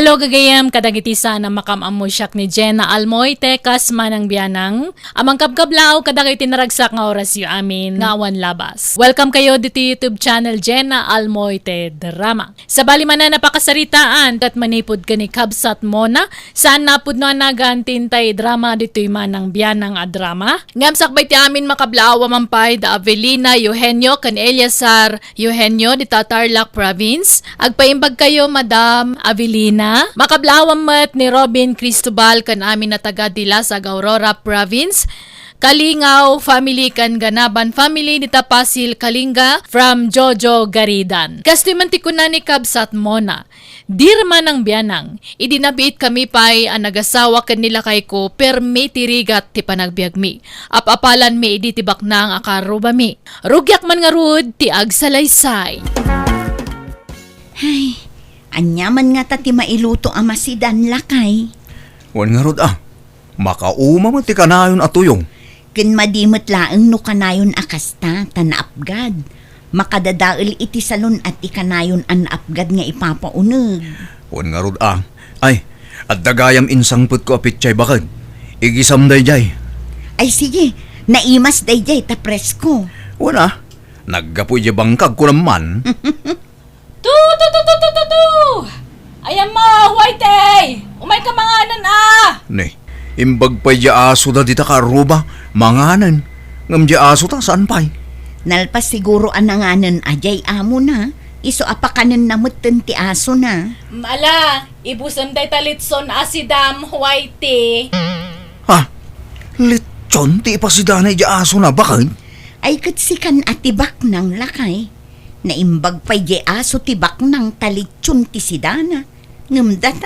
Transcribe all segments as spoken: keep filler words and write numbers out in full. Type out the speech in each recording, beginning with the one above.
Hello, gagayem, kadagiti saan a makaam-ammo, siak ni Jenna Almoy, Tekas, Manang Bianang, a mangkabkablaaw kadagiti naragsak nga orasyo amin nga awan labas. Welcome kayo ditoy YouTube channel, Jenna Almoy Te Drama. Sabali manen a pakasaritaan, ket manipud ken ni Kabsat Mona, saan a pudno a nagan ti intay drama ditoy Manang Bianang a drama. Ngem sakbay ti amin makablaaw a mampay da Avelina Eugenio ken Eleazar Eugenio dita Tarlac Province. Agpaimbag kayo, Madam Avelina. Makablaawan met ni Robin Cristobal ken amin a taga Dilasag, Aurora Province. Kalingaw family ken Ganaban family dita Pasil, Kalinga, from Jojo Garidan. Kastoy man ti kuna ni Kabsat Mona, "Dear Manang Bianang, idi nabiitkami pay a nagasawa ken ni lakayko, permi ti rigat ti panagbiagmi. Ap-apalanmi idi ti baknang a karrubami. Rugiak man ngarud ti agsalaysay." Ay, ania man ngata ti mailuto a masidan, lakay? Wen ngarud a, makauma met ti kanayon a tuyo. Ken madi met laeng no kanayon a kasta, ta naapgad. Makadadael iti salon-at ti kanayon a naapgad nga ipapauneg. Wen ngarud a. Ay, adda gayam insangpetko a petsay baket. Igisam daydiay. Ay, sige, naimas daydiay ta presko. Wen a, naggapu idiay bangkag, kunam man. Tu, tu, tu, tu, tu, tu, tu! Ayan mo, Whitey! Umay ka manganen, a! Ne, imbag pay di aso da dita karruba, manganen. Ngem di aso ta, saan pay? Nalpas siguro a nanganen a diay amo na, isu a pakanen na metten ti aso na. Mm, ala, ibusem dayta litson a sidam, Whitey. Ha? Litson ti ipasidana di aso na, baket? Ay, ket sikan a ti baknang, lakay. Naimbag pay di aso ti baknang ta litson ti sidana. Ngem data,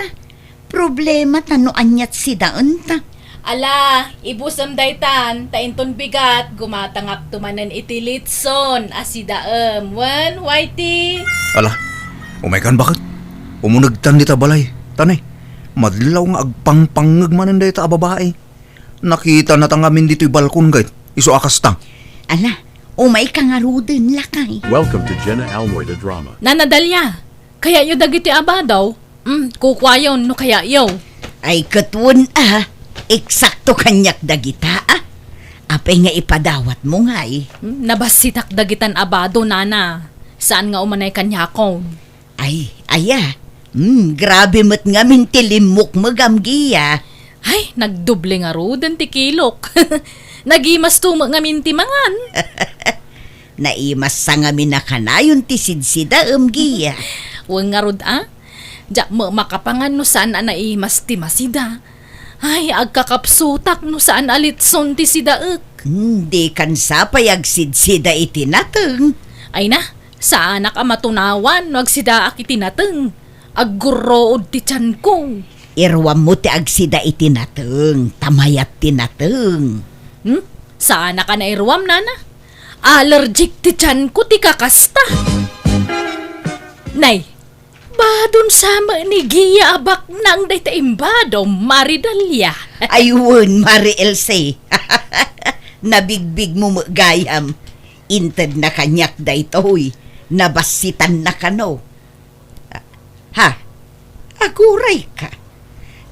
problema ta no aniat sidaenta. Ala, ibusem daytan, ta inton bigat, gumatangapto manen iti litson a sidaem. Wen, Whitey? Ala, umaykan baket. Umunegtan dita balay. Tanay, madlaw nga agpangpangngeg manen dayta a babai. Nakitana ta ngamin ditoy balkon ket isu a kasta. Ala, umayka ngaruden, lakay. Welcome to Jenna Almoy the Drama. Nana Dalia, kayatyo dagiti abado? Mm, kukuayon no kayatyo. Ay, ket wen a, eksakto kaniak dagita, a. Apay nga ipadawatmo ngay? Mm, nabassitak dagitan abado, nana. Saan nga umanay kaniakon? Ay, aya. Hmm, grabe met ngamin ti limmukmegam, Gia. Ay, nagdoble ngaruden ti kilok. Nagimasto met ngamin ti mangan. Naimassa ngamin a kanayon ti sidsidaem, Gia. Wen ngarud a, diak met makapangan no saan a naimas ti masida. Ay, agkakapsutak no saan a litson ti sidaek. Hmm, dikan sa pay agsidsida iti nateng. Ay na, saanak a matunawan no agsidaak iti nateng. Aggurruod ti tianko. Iruammo ti agsida iti nateng, ta mayat ti nateng. Hmm? Saanak a nairuam, nana? Allergic ti tianko ti kakasta. Nay, badon sa met ni Gia a baknang dayta imbado, Mari Dalia. Ay wen, Mari Else. Nabigbigmo met gayam. Intedna kaniak daytoy. Nabassitanna kano. Ha? Agurayka.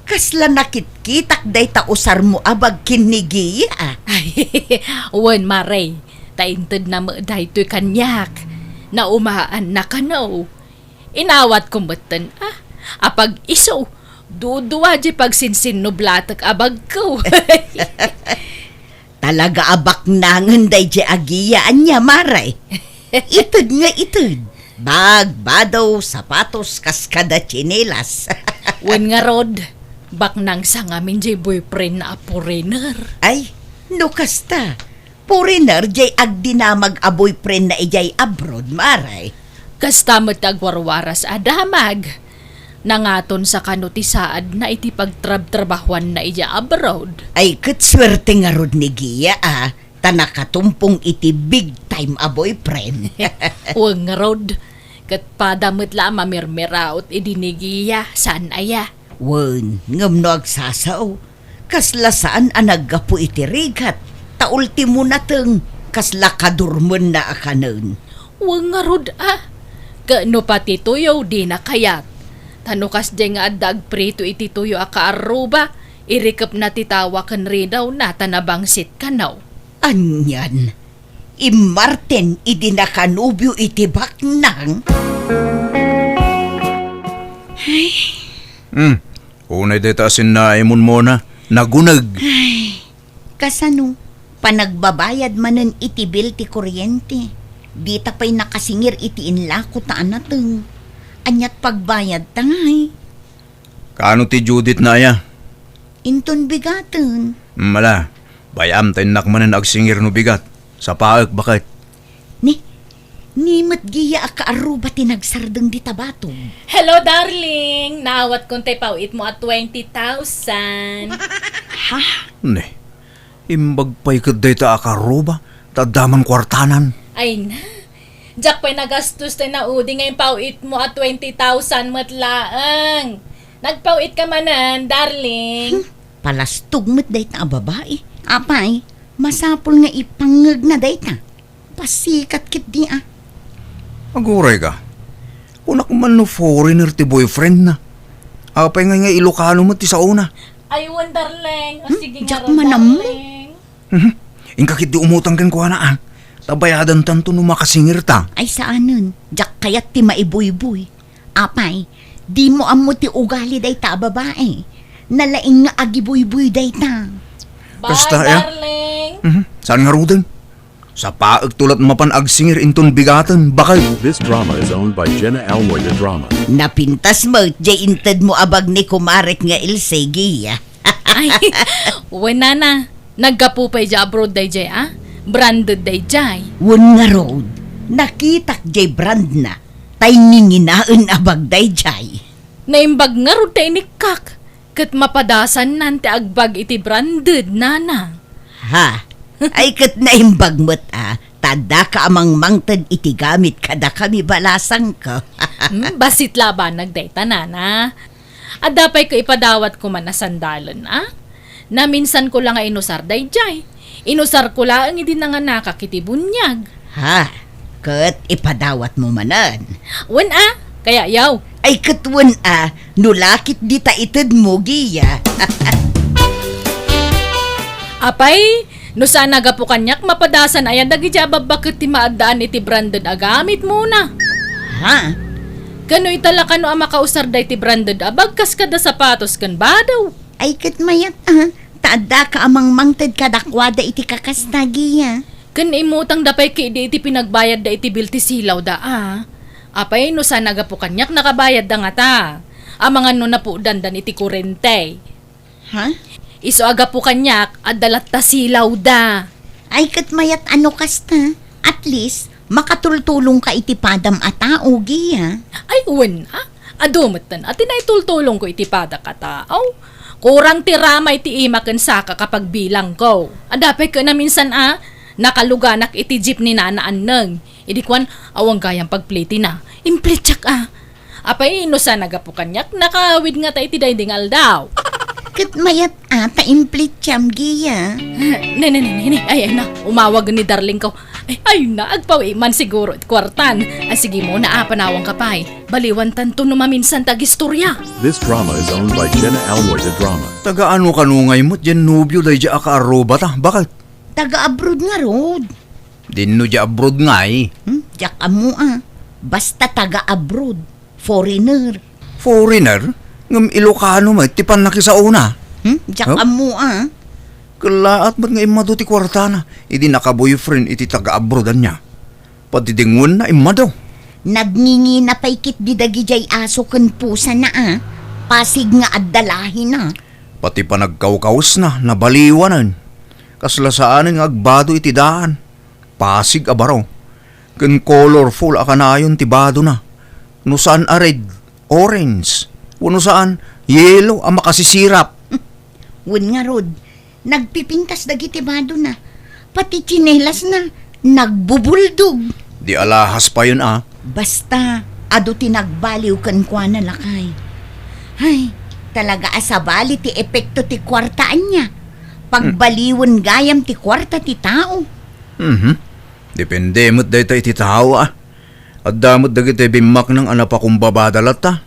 Kasla nakitkitak dayta usarmo a bag ken ni Gia. Ay, wen, Mare. Ta intedna met daytoy kaniak. Naumaanna kano. Inawatko metten, a, a pag-isu, dudua diay pagsinsinnublatek a bagko. Talaga a baknangen daydiay a Gia, ania, Mare? Ited nga ited. Bag, bado, sapatos, kas kada tsinelas. Wen ngarud, baknang sa ngamin diay boyfriend na a foreigner. Ay, no kasta, foreigner diay agdinamag a boyfriend na idiay abroad, Mare. Kasta met ti agwarwaras a damag. Nangaton sa kano ti saadna iti pagtrabtrabahuanna idiay abroad. Ay, ket suerte ngarud ni Gia, a, ta nakatumpong iti big time a boyfriend. Wen ngarud, ket pada met la a mamirmiraot idi ni Gia, saan aya? Wen, ngem no agsasao, kasla saan a naggapu iti rigat, ta ultimo nateng, kasla kadurmenna a kanen. Wen ngarud a, ket no pati tuyo dina kayat, Ta no kasdiay nga adda agprito iti tuyo a kaarruba, irikepna ti tawa ken ridawna ta nabangsit kano. Anian? Immarten idi nakanobio iti baknang? Ay. Hmm. Unay dayta a sinnaimon, Mona. Naguneg. Ay. Kasano? Panagbabayad manen iti bill ti kuryente. Dita pay nakasingir iti inlako ta anateng. Aniat pagbayadta ngay? Kaano ti due date na aya? Inton bigaten. Mala, bay-am ta innak manen agsingir no bigat. Sapaek, baket. Ni, ni met giya a kaarruba ti nagsardeng dita batog. Hello, darling! Naawatkon tay paw-itmo a twenty thousand. Ha? Ne, imbag pay ket dayta a kaarruba, ta adda man kuartanan. Ay na, diak pay nagastos tay naudi nga impaw-itmo a twenty thousand met laeng. Nagpaw-it ka manen, darling. Hmm, palastog met dayta a babai. Apay, masapul nga ipangngegna dayta. Pasikat ketdi a. Aguray ka. Kunak man no foreigner ti boyfriend na. Apay nga, nga Ilocano met ti saona. Ay, wen, darling. O, hmm? Sige, diak nga manammo, darling. Mhm. Inka ketdi umutang kenkuana, a. Ta bayadantanto no makasingirta. Ay, saanen. Diak kayat ti maibuybuy. Apay, dimo ammo ti ugali dayta a babae. Nalaing nga agibuybuy dayta. Bye, kasta, ya? Darling. Mhm. Saan nga ruden? Sapaek tulat mapan agsingir inton bigaten, bakay. This drama is owned by Jenna Almoy the Drama. Napintas met jay intedmo a bag ni kumarek nga Ilse, Gia. Ay, wen, nana, naggapu pay jay abroad dayjay, a? Branded dayjay. Wen ngarud, nakitak jay brand na, tay nginginaen a bag dayjay. Naimbag ngarud ta inikkak, ket mapadasannan ti agbag iti branded, nana. Ha? Ay, ket naimbag met, a, ta addaka a mangmangted iti gamit kadakami balasangko. Hmm, bassit la a banag dayta, nana. Adda pay ko ipadawat koma a sandalen, a? Naminsan ko la nga inusar dayjay. Inusar ko laeng idi nanganakak iti buniag. Ha? Ket ipadawatmo manen? Wen a, kaya yaw. Ay, ket wen a, no lakit dita itedmo, Gia. Apay, no saan a gapu kaniak, mapadasan aya dagiti a babbaket ti maaddaan iti branded a gamitmona. Ha? Ken no ita la kano a makausar dayta branded a bag kas kada sapatos ken badaw. Ay, ket mayat, a, ta addaka a mangmangted kadakuada iti kakasta, Gia. Ken immutangda pay ketdi iti pinagbayadda iti bill ti silawda, a. Apay, no saan a gapu kaniak, nakabayadda ngata. Amangan no napudandan iti kurente. Ha? Isu a gapu kaniak, adda latta silawda. Ay, ket mayat a no kasta. At least, makatultulongka iti padam a tao, Gia. Ay, wen a. Adu metten a ti naitultulongko iti padak a tao. Kurang ti ramay ti ima ken sakak a pagbilangko. Adda pay ken naminsan a nakaluganak iti jeep ni Nana Anneng. Idi kuan, awan gayam pagplitina. Implitiak a. Apay, no saan a gapu kaniak, nakaawid ngata iti daydi nga aldaw. Ket mayat a ta implitiam, Gia. Ne, ne, ne, ne, ne. Ay, ay na, umawag ni darling ko. Ay, ay na, agpawi man siguro iti kuartan. Ay, sige mo, naapanawang ka pay. Baliwantanto no maminsan ti agistorya. This drama is owned by Jenna Almoy the Drama. Taga ano kano ngay met diay nobio daydiay a kaarrubata? Baket? Taga abroad ngarud. Dinno diay abroad ngay? Hmm? Diak ammo a. Basta taga abroad. Foreigner. Foreigner? Ngem Ilocano met ti pannakisaona? Hmm? Diak ammo a. Kellaat met nga immadu ti kuartana idi naka-boyfriend iti taga-abroad ania. Pati dingwenna immadu. Nagngingina pay ketdi dagidiay aso ken pusana a. Pasig nga adda lahina. Pati panagkawkawesna, nabaliwanen. Kasla saanen nga agbado iti daan. Pasig a baro. Ken colorful a kanayon ti badona. No saan a red, orange. Wenno saan, yellow a makasisirap. Wen ngarud, nagpipintas dagiti badona. Pati tsinelasna, nagbubuldog. Di alahas payen a. Basta, adu ti nagbaliw kenkuana, lakay. Hay, talaga a sabali ti epekto ti kuarta ania. Pagbaliwen gayam ti kuarta ti tao. Mhm. Depende met dayta iti tao, a. Adda met dagiti bimmaknang a napakumbabada latta.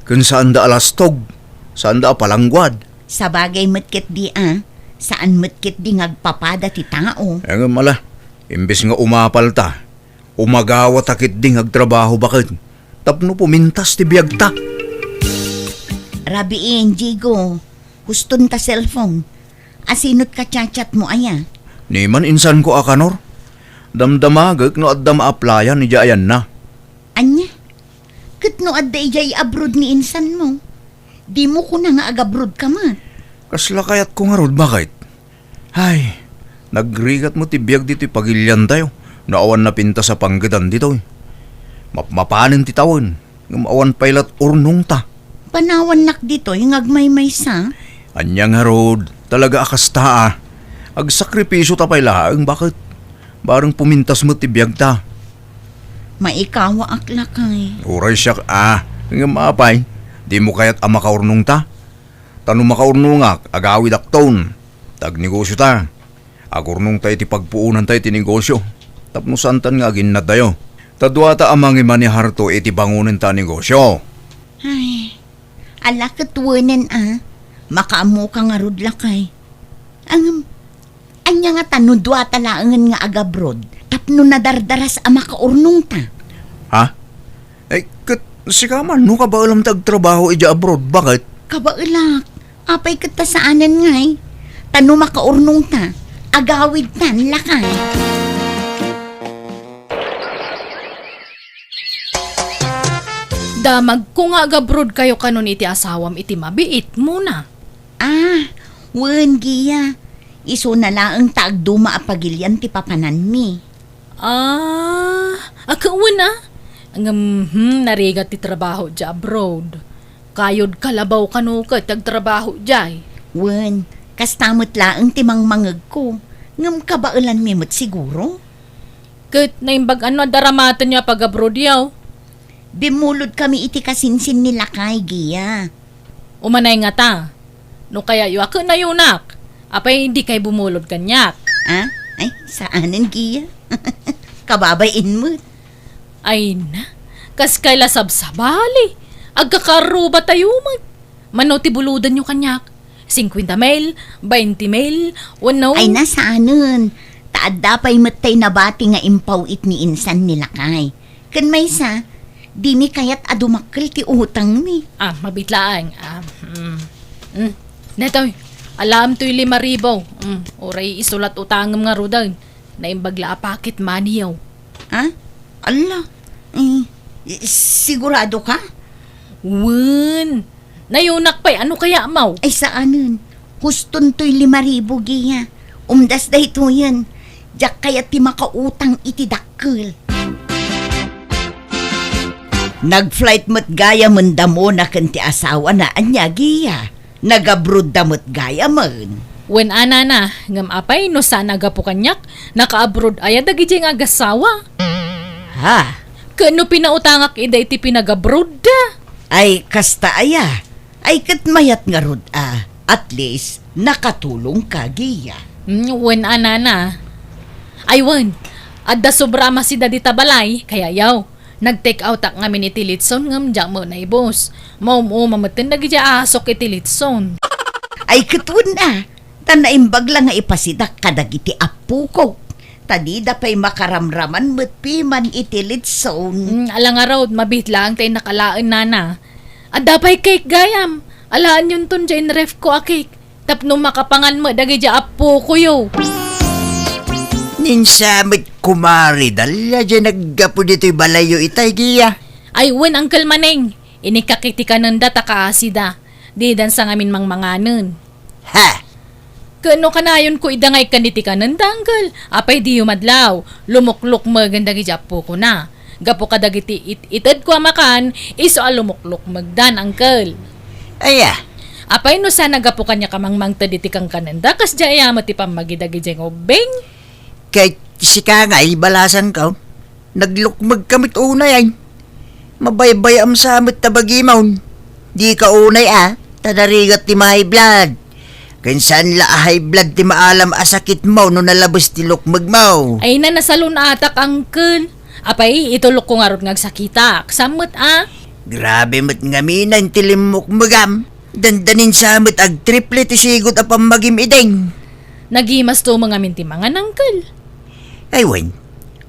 Ken saanda a lastog, saanda a palangguad. Sabagay met ketdi a, saan met ketdi nga agpapada ti tao. Ngem ala, imbes nga umapalta, umagawata ketdi nga agtrabaho baket tapno pumintas ti biagta. Rabiin, Jigo, huston ta cellphone. Asinot ka chat-chat mo aya? Ni man insanko a kanor. Damdamagek no adda maaplayan idiay ayanna. Ania? Ket no adda idiay abroad ni insanmo, dimo kuna nga agabroad ka met? Kasla kayatko ngarud, baket? Ay, nagrigat met ti biag ditoy pagiliantayo no awan napintas a panggedan ditoy. Mapmapanen ti tawen, ngem awan pay lat urnongta. Panawannak ditoy nga agmaymaysa? Ania ngarud, talaga a kasta a. Agsakripisio ta pay laeng, baket? Bareng pumintas met ti biagta. Maikawaak, lakay. Uray siak a, ngem apay, dimo kayat a makaurnongta? Ta no makaurnongak, agawidakton. Ta agnegosiota. Agurnongta iti pagpuonanta iti negosio. Tapno saantan nga aginnadayo. Ta duata a mangimaneharto iti bangonenta a negosio. Ay, ala ket wenen a. Makaammoka ngarud, lakay. Ngem, ania ngata no duata laengen nga agabroad tapno nadardaras a makaurnongta? Ha? Ay, ket sika man, no kabaelam ti agtrabaho idiay abroad, baket? Kabaelak. Apay ket ta saanen ngay? Ta no makaurnongta, agawidtan, lakay. Damagko nga agabroad kayo kanon iti asawam iti mabiit, Mona. Ah, wen, Gia. Isuna laeng ta agduma a pagilian ti papananmi. Ah, a, ket wen a. Ngem, hmm, narigat ti trabaho idiay abroad. Kayod kalabaw kano ket ti agtrabaho idiay. Wen, kasta met laeng ti mangmangegko. Ngem kabaelanmi met siguro. Ket naimbag-an no adda ramatenyo a pag-abroadyo? Bimmulodkami iti kasinsin ni lakay, Gia. Umanay ngata. No kayatyo a ket nayunak, apay dikay bumulod kaniak? Ah? Ay, saanen, Gia. Kababay-in met. Ay na, kas kay la sabsabali. Agkakaarrubatayo met. Mano ti bulodenyo kaniak? Singkuenta mil, baynte mil, wenno? Ay na, saanen. Ta adda pay met tay nabati nga impaw-it ni insan ni lakay. Ken maysa, dimi kayat a dumakkel ti utangmi. Ah, mabiit laeng. Ah, mm. Mm. Daytoy, alaem toy lima ribu. Mm, uray isu lat utangem ngaruden. Naimbag la a pocket moneyyo. Ah? Ala? Eh, sigurado ka? Wen. Nayunak pay, ano kaya, maw? Ay, saanen. Huston toy lima ribu, Gia. Umdas daytoyen. Diak kayat ti makautang iti dakkel. Nag-flight met gayamen da Mona ken ti asawana, ania, Gia? Nag-abroad da met gayamen. Wen a, nana, ngem apay no saan a gapu kaniak, naka-abroad aya dagidiay nga agassawa? Ha? Ket no pinautangak ida iti pinag-abroad da? Ay, kasta aya? Ay, ket mayat ngarud a. At least, nakatulong ka, Gia. Mm, wen a, nana. Ay, wen, adda sobra a masida dita balay, kayatyo. Nag-take outak ngamin iti litson ngem diak met naibus. Maum-uma metten dagidiay asok iti litson. Ay, ket wen a, ta naimbag la nga ipasidak kadagiti appokok. Ta dida pay makaramraman met piman iti litson. Mm, ala ngarud, mabiit laeng tay nakalaen, nana. Adda pay cake gayam. Alaenyonton diay ref ko a cake. Tapno makapangan met dagidiay appokoyo. Ninsa met kumare Dalia diay naggapu ditoy balayyo itay, Gia? Ay, wen, Uncle Maneng. Inikak iti kanenda ta kaasida. Didan sa ngamin mangmanganen. Ha? Ket no kanayonko ida nga ikkan iti kanenda, Uncle, apay diyo madlaw, lumuklukmegen dagidiay appokona. Gapu kadagiti it-itedko a makan, isu a lumuklukmegdan, Uncle. Aya? Apay no saan a gapu kaniak a mangmangted iti kankanenda, kasdiay aya met ti pammagi dagidiay nga ubbing? Ket sika ngay, balasanko, naglukmegka met unay, ay. Mabaybayaam sa met ta bagimon. Dika unay a, ta narigat ti ma-high blood. Ken saan la a high blood ti maalam a sakitmo no nalabes ti lukmegmo. Ay na, nasalun-atak, Uncle. Apay, itulokko ngarud nga agsakitak. Saan met a? Grabe met ngamin ti limmukmegam. Dandanin sa met agtriple ti sigud a pammagim idin. Nagimasto met ngamin ti mangan, Uncle. Ay wen,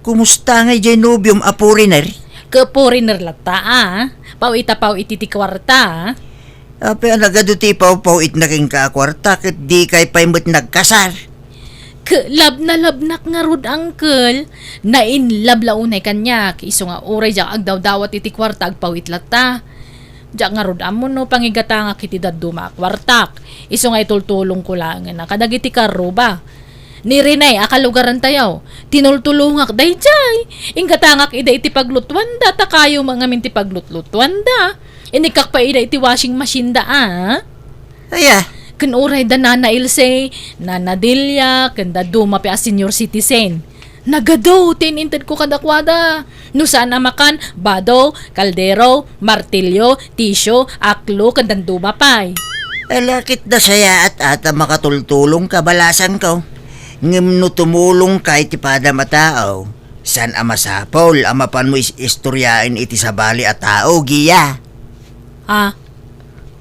kumusta ngay jay nobiom a foreigner? Ket foreigner latta, a. Paw-it a paw-it iti kuarta, a. Apay a nagadu ti ipawpaw-itna kenka a kuarta ket dikay pay met nagkasar? Ket labnalabnak ngarud, Uncle. Na-in love la unay kaniak, isu nga uray diak agdawdawat iti kuarta agpaw-it latta. Diak ngarud ammo no pangigatangak iti dadduma a kuartak, isu nga itultulongko laengen a kadagiti karruba. Ni Rene a kalugarantayo, tinultulongak daydiay. Inggatangak ida iti paglutuanda, ta kayo met ngamin ti paglutlutuanda. Inikkak pay ida iti washing machine da, a. Aya. Ken uray da Nana Ilse, Nana Delia, ken dadduma pay a senior citizen. Nagadu ti in-intedko kadakuada. No saan a makan, bado, kaldero, martilyo, tisyo, aklo, ken dadduma pay. Ala, ket nasayaat a ta makatultulongka, balasangko. Ngem no tumulongka iti padam a tao, saan a masapul a mapanmo is-istoriaen iti sabali a tao, Gia. A?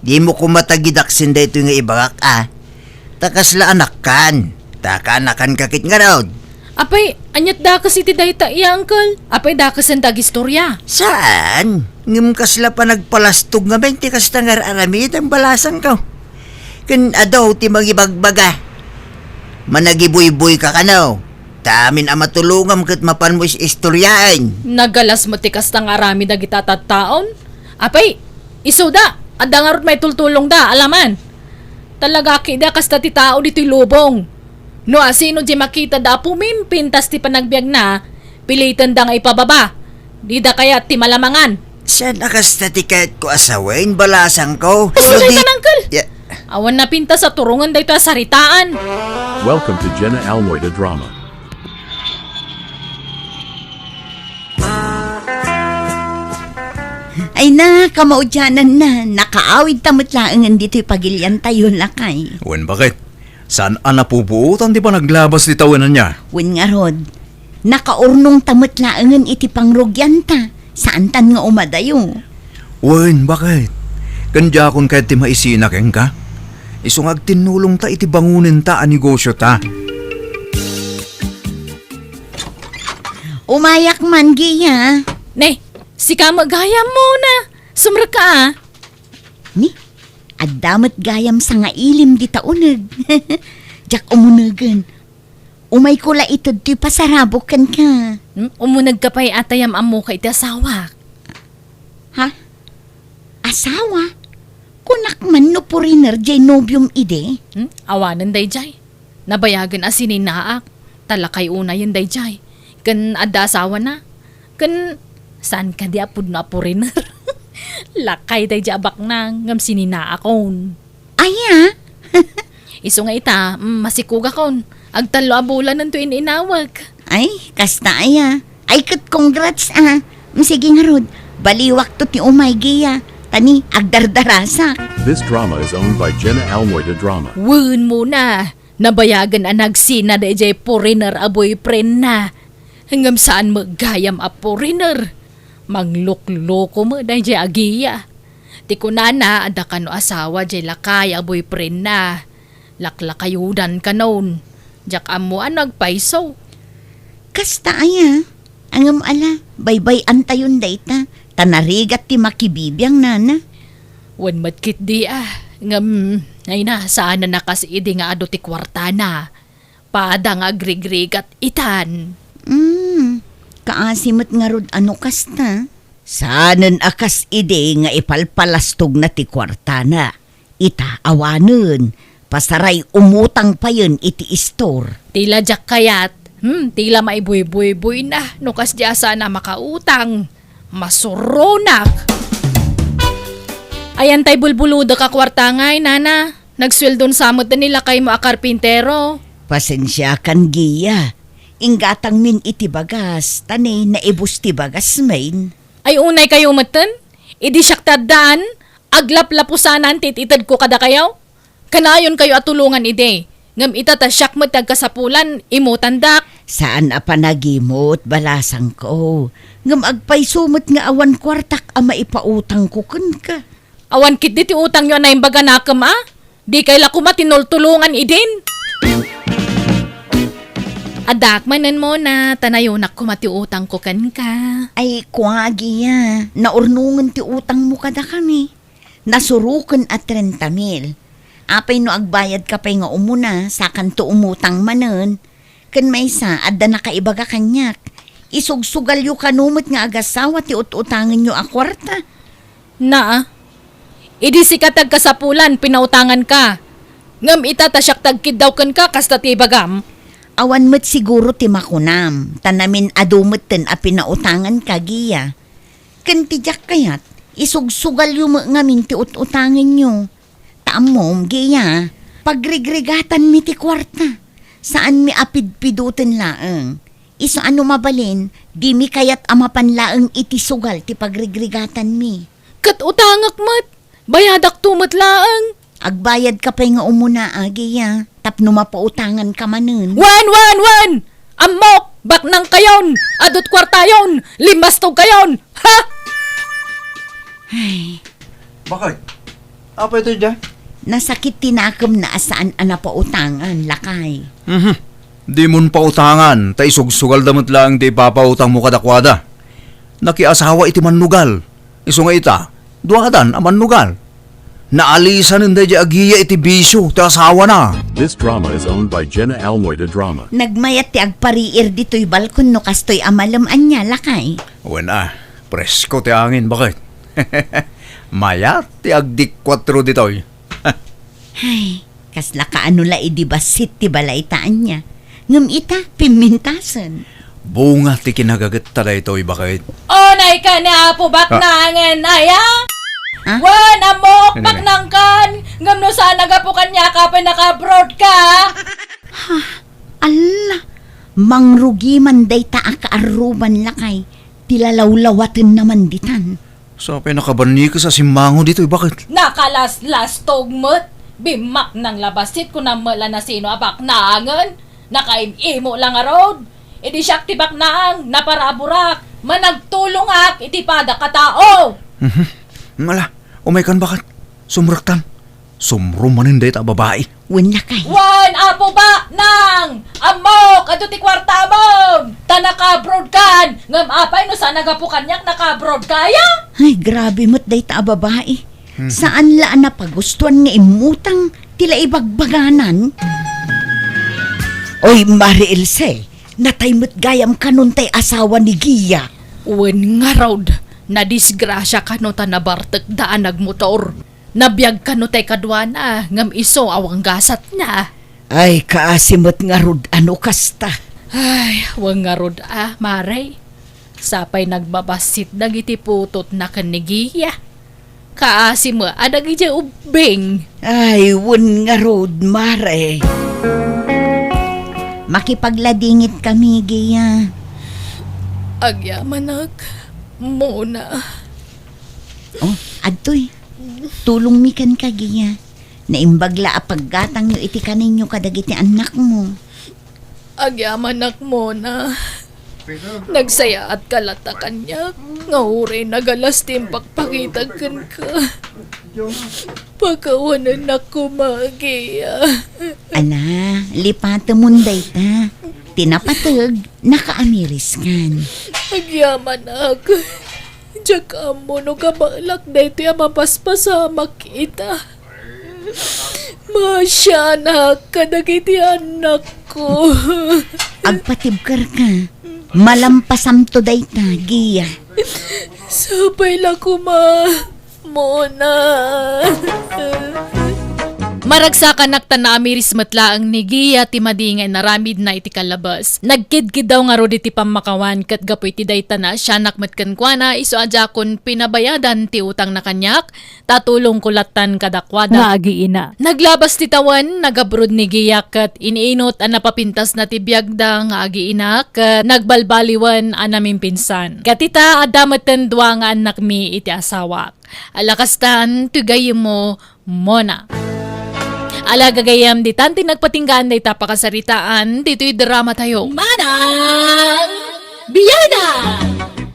Dimo koma tagidaksen daytoy nga ibagak, a. Ta kasla anakkan, ta kaanakanka ket ngarud. Apay, aniat dakes iti dayta iya, Uncle? Apay dakesen ti agistoria? Saan? Ngem kasla panagpalastog ngamin ti kasta nga ar-aramidem, balasangko. Ken adu ti mangibagbaga. Managibuyboyka kano. Ta amin a matulongam ket mapanmo is-istoriaen. Nagalas met ti kasta nga aramid dagita tattaon. Apay, isuda, adda ngarud maitultulongda, alaman. Talaga ket da kasta ti tao ditoy lubong. No asino di makitada a pumimpintas ti panagbiagna, pilitenda nga ipababa. Dida kayat ti malamangan. Saan a kasta ti kayatko a sawen, balasangko? Isuda. No di ita, Uncle. Ya. Awan napintas a turongen daytoy a saritaan. Welcome to Jenna Almoy the Drama. Ay na, kamaudiananna, nakaawidta met laengen ditoy pagiliantayo, lakay. Wen, baket? Saan a napupuotan ti panaglabas ti tawen ania? Wen ngarud, nakaurnongta met laengen iti pangrugianta, saantan nga umadayo. Wen, baket? Ken diakon kayat ti maisina kenka? Isu nga agtinnulongta iti bangonenta a negosiota. Umayak man, Gia. Ne, sika met gayam, Mona. Sumrekka, a. Ni, adda met gayam sangailim dita uneg. Diak umunegen. Umayko la ited ti pasarabok kenka. Hmm? Umunegka pay a ta yam-ammoka iti asawak. Ha? Asawa? Kunak man no foreigner jay nobiom idi? Hmm? Awanen dayjay. Nabayagen a sininaak, ta lakay unayen dayjay. Ken adda asawana. Ken saan kadi a pudno a foreigner? Lakay dayjay a baknang ngem sininaakon. Aya? Isu nga ita, mm, masikugakon. Agtallo a bulanento in-inawek. Ay, kasta aya. Ay, ket congrats, a. Mm, sige ngarud, baliwakto ti umay, Gia. Ta ni, agdardarasak. This drama is owned by Jenna Almoy de Drama. Wen, Mona, nabayagen a nagsina dayjay foreigner a boyfriendna. Ngem saan met gayam a foreigner. Manglukloko met dayjay a Gia. Ti kunana, adda kano asawa jay lakay a boyfriendna. Laklakayodan kanon. Diak ammo a no agpayso. Kasta aya. Ngem ala, baybay-antayon dayta, ta narigat ti makibibiang, nana. Wen met ketdi, a. Ngem, ay na, saan a kas idi nga adu ti kuartana. Pada nga agrigrigat itan. Mm, kaasi met ngarud a no kasta. Saanen a kas idi nga ipalpalastogna ti kuartana. Ita awanen, pasaray umutang payen iti istor. Ti la diak kayat, hmm, ti la maibuybuyboyna, no kasdi a saan a makautang. Masuronak! Ayan tay bulbuludek a kuarta ngay, nana. Nagsueldon sa met ni lakaymo a karpintero. Pasensiakan, Gia. Inggatangmin iti bagas, ta ni naibus ti bagasmin. Ay, unay kayo metten? Idi siak ti addaan, aglaplapusanan ti it-itedko kadakayo? Kanayon kayo a tulongan idi. Ngem ita ta siak met ti agkasapulan, imutandak. Saan a panagimut, balasangko. Ngem agpayso met nga awan kuartak a maipautangko kenka. Awan ketdi ti utangyo a naimbaganakem a? Dikay la koma tinultulongan idin. Addaak manen, Mona, ta nayonak koma ti utangko kenka. Ay, kua, Gia, naurnongen ti utangmo kadakami. Nasuroken a trenta mil. Apay no agbayadka pay nga umuna, sakanto umutang manen? Ken maysa, adda nakaibaga kaniak. Isugsugalyo kano met nga agasawa ti ut-utangenyo a kuarta. Naa, idi sika ti agkasapulan, pinautanganka. Ngem ita ta siak ti agkiddaw kenka, kasta ti ibagam. Awan met siguro ti makunam, ta namin-adu metten a pinautanganka, Gia. Ken ti diak kayat, isugsugalyo met ngamin ti ut-utangenyo. Ta ammom, Gia, pagrigrigatanmi ti kuarta. Saanmi a pidpidoten laeng. Isu a no mabalin, dimi kayat a mapan laeng iti sugal ti pagrigrigatanmi. Ket utangek met, bayadakto met laeng. Agbayadka pay nga umuna, Gia, tapno mapautanganka manen. Wen, wen, wen! Ammok, baknangkayon! Adu't kuartayon! Limbastogkayon! Ha? Ay. Bakit? Apay ito, Jay? Nasakit ti nakemna a saan a napautangan, lakay. Mhm. Dimon pautangan, ta isugsugalda met laeng ti ipapautangmo kadakuada. Nakiasawa iti mannugal. Isu nga ita, duadan a mannugal. Naalisanen daydiay a Gia iti bisio ti asawana. This drama is owned by Jenna Almoida Drama. Nagmayat ti agpariir ditoy balkon no kastoy a malem ania, lakay. Wen a, presko ti angin, bakit? Mayat ti agdikkuatro ditoy. Ay, kasla kaano la idi bassit ti balayta ania. Ngem ita, pimmintasen. Bunga ti kinagagetta daytoy, bakit? Unayka ni Apo Baknangen, aya? Ah? Wen, ammok, baknangkan. Ngem no saan a gapu kaniak, apay naka-abroad ka? Ha? Alla, mangrugi man dayta a kaarruban, lakay. Ti lalawlawatenna man ditan. Sapay nakabannikes a simmango ditoy, bakit? Nakalaslastog met! Bimaknang la bassit, kunam met la nasino a baknangen? Nakaim-imo la ngarud! Idi siak ti baknang, naparaburak, managtulongak iti padak a tao! Mhm. Ala, umaykan, bakit? Sumrektan. Sumro manen dayta a babai. Wen, lakay. Wen, Apo Baknang! Ammok, adu ti kuartamon! Ta naka-abroad kan! Ngem apay no saan a gapu kaniak naka-abroad ka, aya? Ay, grabe met dayta a babai. Mhm. Saan la a napagustuan nga immutang ti la ibagbaganan? Oy, Mare Ilse, natay met gayam kanon tay asawa ni Gia. Wen ngarud, nadisgrasia kano ta nabartekda a nagmotor. Nabiag kano tay kaduana, ngem isu a wanggasatna. Ay, kaasi met ngarud a no kasta. Ay, wen ngarud a, Mare. Sapay nagbabassit dagiti putotna ken ni Gia. Kaasi met a dagidiay ubbing. Ay, wen ngarud, Mare. Makipagladingit kami, Gia. Agyamanak, Mona. Oh, adtoy. Tulongmi kenka, Gia. Naimbag la a paggatangyo iti kaninyo kadagiti annakmo. Agyamanak, Mona. Nagsayaatka latta kaniak, nga uray nagalas ti impakpakitag kenka. Pakawanennak koma, Gia. Ala, lipatemon dayta. Ti napateg, nakaamiriskan. Agyamanak. Diak ammo no kabaelak daytoy a mapaspasamak ita. Maasianak kadagiti annakko. Agpatibkerka. Malampasamto dayta, Gia. Sapay la koma, Mona. Maragsakanak ta naamiris met laeng ni Gia ti madi nga inaramidna iti kalabes. Nagkidkiddaw ngarud iti pammakawan ket gapu iti dayta naasianak met kenkuana isu a diakon pinabayadan ti utangna kaniak, ta tulongko lattan kadakuada nga agiina. Naglabas ti tawen, nagabrod ni Gia ket iniinut a napapintasna ti biagda nga agiina ket nagbalbaliwen a namimpinsan. Ket ita, adda metten dua nga annakmi iti asawak. Ala kastan, ti gayyemmo, Mona. Ala gagayam ditan ti nagpatinggaan dayta pakasaritaan ditoy drama tayo. Manang Biana!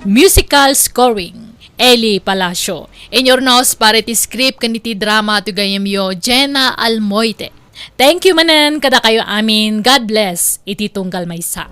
Musical scoring, Eli Palacio. Inurnos para iti script ken iti drama ti gayamyo, Jenna Almoite. Thank you manen kadakayo amin. God bless iti tunggal maysa.